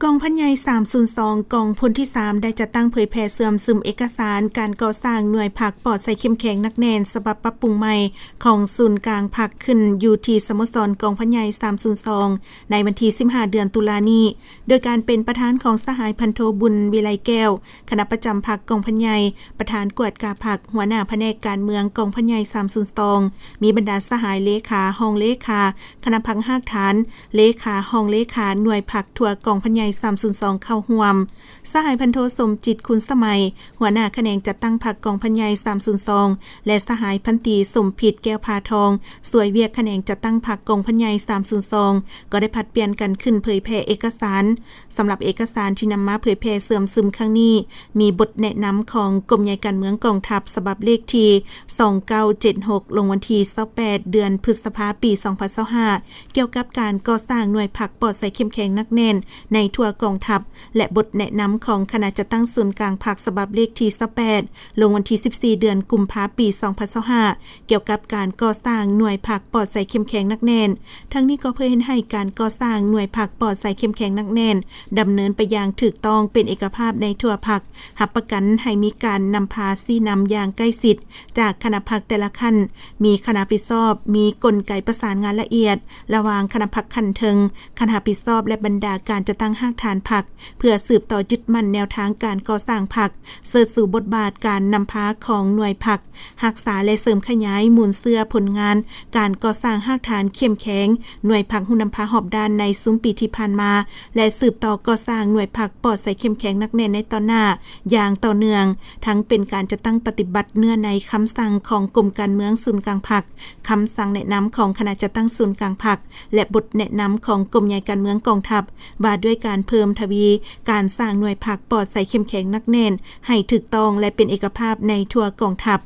ກອງພັນໃຫຍ່ສາມສູນສອງ ກອງພົນທີສາມ ໄດ້ຈັດຕັ້ງເຜີຍແຜ່ເຊື່ອມຊຶມເອກະສານການກໍ່ສ້າງໜ່ວຍພັກປອດໃສເຂັ້ມແຂງໜັກແໜ້ນ ສະບັບປັບປຸງໃໝ່ຂອງສູນກາງພັກ ຂຶ້ນຢູ່ທີ່ສະໂມສອນກອງພັນໃຫຍ່ສາມສູນສອງ ໃນວັນທີສິບຫ້າ ເດືອນຕຸລານີ້ ໂດຍການເປັນປະທານຂອງສະຫາຍພັນໂທ ບຸນວິໄລແກ້ວ ຄະນະປະຈຳພັກກອງພັນໃຫຍ່, ປະທານກວດກາພັກ, ຫົວໜ້າພະແນກການເມືອງກອງພັນໃຫຍ່ສາມສູນສອງ, ມີບັນດາສະຫາຍເລຂາ, ຮອງເລຂາ, ຄະນະພັກຮາກຖານ, ເລຂາ, ຮອງເລຂາໜ່ວຍພັກທົ່ວກອງພັນໃຫຍ່ສາມສູນສອງເຂົ້າຮ່ວມ. ສະຫາຍພັນໂທ ສົມຈິດ ຄຸນສະໄໝ, ຫົວໜ້າຂະແໜງຈັດຕັ້ງພັກກອງພັນໃຫຍ່ສາມສູນສອງ ແລະ ສະຫາຍພັນຕີ ສົມພິດ ແກ້ວພາທອງ, ຊ່ວຍວຽກຂະແໜງຈັດຕັ້ງພັກກອງພັນໃຫຍ່ສາມສູນສອງ ກໍໄດ້ຜັດປ່ຽນກັນຂຶ້ນເຜີຍແຜ່ເອກະສານ. ສຳລັບເອກະສານທີ່ນຳມາເຜີຍແຜ່ເຊື່ອມຊຶມຄັ້ງນີ້ ມີບົດແນະນຳຂອງກົມໃຫຍ່ການເມືອງກອງທັບ ສະບັບເລກທີສອງເກົ້າເຈັດຫົກ ລົງວັນທີຊາວແປດ ເດືອນພຶດສະພາ ປີສອງພັນຊາວຫ້າ ກ່ຽວກັບການກໍ່ສ້າງໜ່ວຍພັກປອດໃສເຂັ້ມແຂງໜັກແໜ້ນໃນທົ່ວກອງທັບ ແລະ ບົດແນະນຳຂອງຄະນະຈັດຕັ້ງສູນກາງພັກ ສະບັບເລກທີຊາວແປດ ລົງວັນທີສິບສີ່ ເດືອນກຸມພາ ປີສອງພັນຊາວຫ້າ ກ່ຽວກັບການກໍ່ສ້າງໜ່ວຍພັກປອດໃສເຂັ້ມແຂງໜັກແໜ້ນ. ທັງນີ້ກໍເພື່ອເຮັດໃຫ້ການກໍ່ສ້າງໜ່ວຍພັກປອດໃສເຂັ້ມແຂງໜັກແໜ້ນ ດຳເນີນໄປຢ່າງຖືກຕ້ອງເປັນເອກະພາບໃນທົ່ວພັກ, ຮັບປະກັນໃຫ້ມີການນຳພາຊີ້ນຳຢ່າງໃກ້ຊິດຈາກຄະນະພັກແຕ່ລະຂັ້ນ, ມີຄະນະຮັບຜິດຊອບ, ມີກົນໄກປະສານງານລະອຽດລະຫວ່າງຄະນະພັກຂັ້ນເທິງ, ຄະນະຮັບຜິດຊອບ ແລະ ບັນດາການຈັດຕັ້ງຮາກຖານພັກ ເພື່ອສືບຕໍ່ຍຶດໝັ້ນແນວທາງການກໍ່ສ້າງພັກ, ເຊີດຊູບົດບາດການນຳພາຂອງໜ່ວຍພັກ, ຮັກສາ ແລະ ເສີມຂະຫຍາຍມູນເຊື້ອຜົນງານການກໍ່ສ້າງຮາກຖານເຂັ້ມແຂງໜ່ວຍພັກຜູ້ນຳພາຮອບດ້ານໃນຊຸມປີທີ່ຜ່ານມາ ແລະ ສືບຕໍ່ກໍ່ສ້າງໜ່ວຍພັກປອດໃສເຂັ້ມແຂງໜັກແໜ້ນໃນຕໍ່ໜ້າຢ່າງຕໍ່ເນື່ອງ, ທັງເປັນການຈັດຕັ້ງປະຕິບັດເນື້ອໃນຄຳສັ່ງຂອງກົມການເມືອງສູນກາງພັກ, ຄຳສັ່ງແນະນຳຂອງຄະນະຈັດຕັ້ງສູນກາງພັກ ແລະ ບົດແນະນຳຂອງກົມໃຫຍ່ການເມືອງກອງທັບ ວ່າດ້ວຍການເພີ່ມທະວີການສ້າງໜ່ວຍພັກປອດໃສເຂັ້ມແຂງໜັກແໜ້ນໃຫ້ຖືກຕ້ອງ ແລະ ເປັນເອກະພາບໃນທົ່ວກອງທັບ.